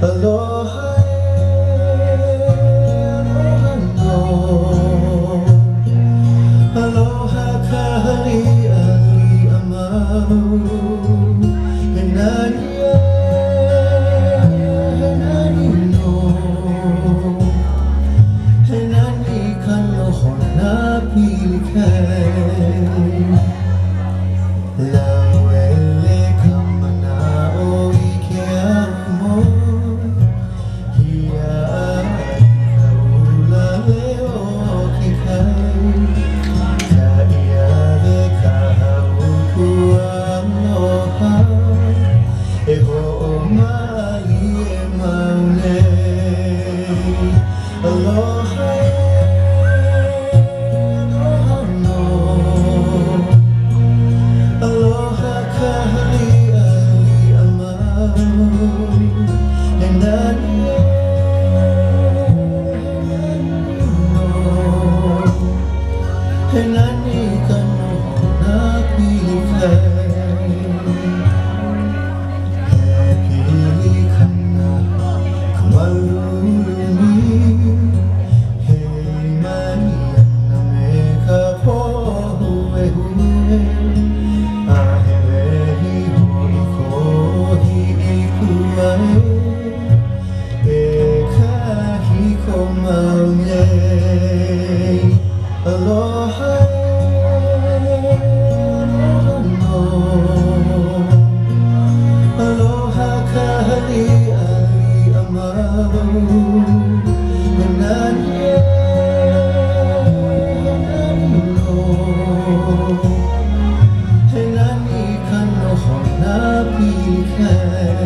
Aloha e, aloha nō. Aloha ka haliʻaliʻa mau. He nani ē, he nani nō. He nani ka nohona pili kai. Lauele ka manaʻo i ke aumoe. Hiaʻai ka ula leo o ke kai. Kaʻiawe ka haupu aloha. E hoʻomālie mau nei. Aloha e, aloha nō. Aloha ka haliʻaliʻa mau. He nani ē, he nani nō. He nani ka nohona pili kai. He pilikana ka malu lumi. He mai ana me ka pōhuehue. A he wehi hoʻi kōhi i kua e kāhiko mau nei. Aloha e, aloha nō. Aloha ka haliʻaliʻa mau. He nani ē, he nani nō. He nani ka nohona pili kai.